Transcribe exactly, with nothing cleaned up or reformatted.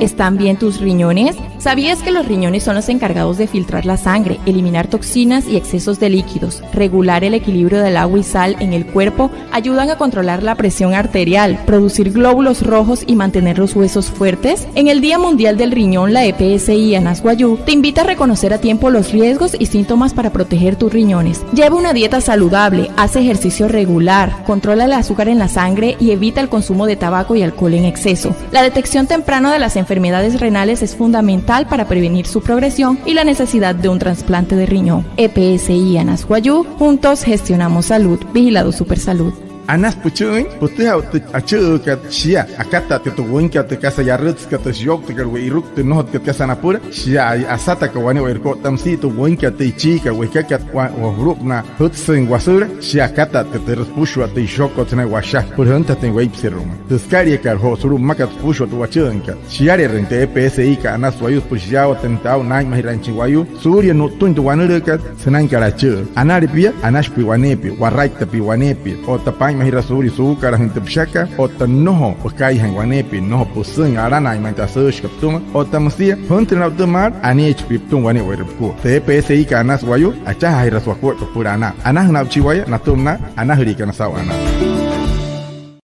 ¿Están bien tus riñones? ¿Sabías que los riñones son los encargados de filtrar la sangre, eliminar toxinas y excesos de líquidos, regular el equilibrio del agua y sal en el cuerpo, ayudan a controlar la presión arterial, producir glóbulos rojos y mantener los huesos fuertes? En el Día Mundial del Riñón, la E P S I Anas Wayuu te invita a reconocer a tiempo los riesgos y síntomas para proteger tus riñones. Lleva una dieta saludable, haz ejercicio regular, controla el azúcar en la sangre y evita el consumo de tabaco y alcohol en exceso. La detección temprana de las enfermedades renales es fundamental para prevenir su progresión y la necesidad de un trasplante de riñón. E P S I Anas Wayuu, juntos gestionamos salud. Vigilado Supersalud. Anasü püchü'üin, pütüjaa tü achü'üükat shia, akatatka tü wüinkat tü kasa yarütsükat, tü shiyouktakat we'iruku, tü nnojotkat kasa napüla, shia asataka wane'ewai. Otta müsia tü wüinkat tü ichiikat we'ikat wa-, wajulu'upünaa jütsüin wasüla, shia akatatka tü süpüshua tü ishokot sünain washa süpüla jüntajatüin weipseru'umüin. Tü sükaliakat joo sulu'u mmakat süpüshua tü wachü'üinkat. Shiale'erüin tü E P S I-kat Anas Wayuu süpüla shiyaawatünüinjatüin aa'u naa'inmajiraainjachin wayuu suulia nu'ttüin tü wanülüükat sünainkat achü'ü. Anale pia, anashi pia waneepia, waraitta pia waneepia. Otta paa'inmajiraa suulia suukalajüin tü püshakat, otta nnojo pükaijain waneepia, nnojo püsüin, alana'ain ma'i tü asüüshikat pütüma. Otta müsia jüntünüin aa'u tü maalü, aneechi pia pütüma wane'ewai pukua. Tü E P S I-kat Anas Wayuu, achajaajiraasü wakuaippa süpüla anaa. Anajünaa'uchi waya natüma na anajüliikana saa'u anaa.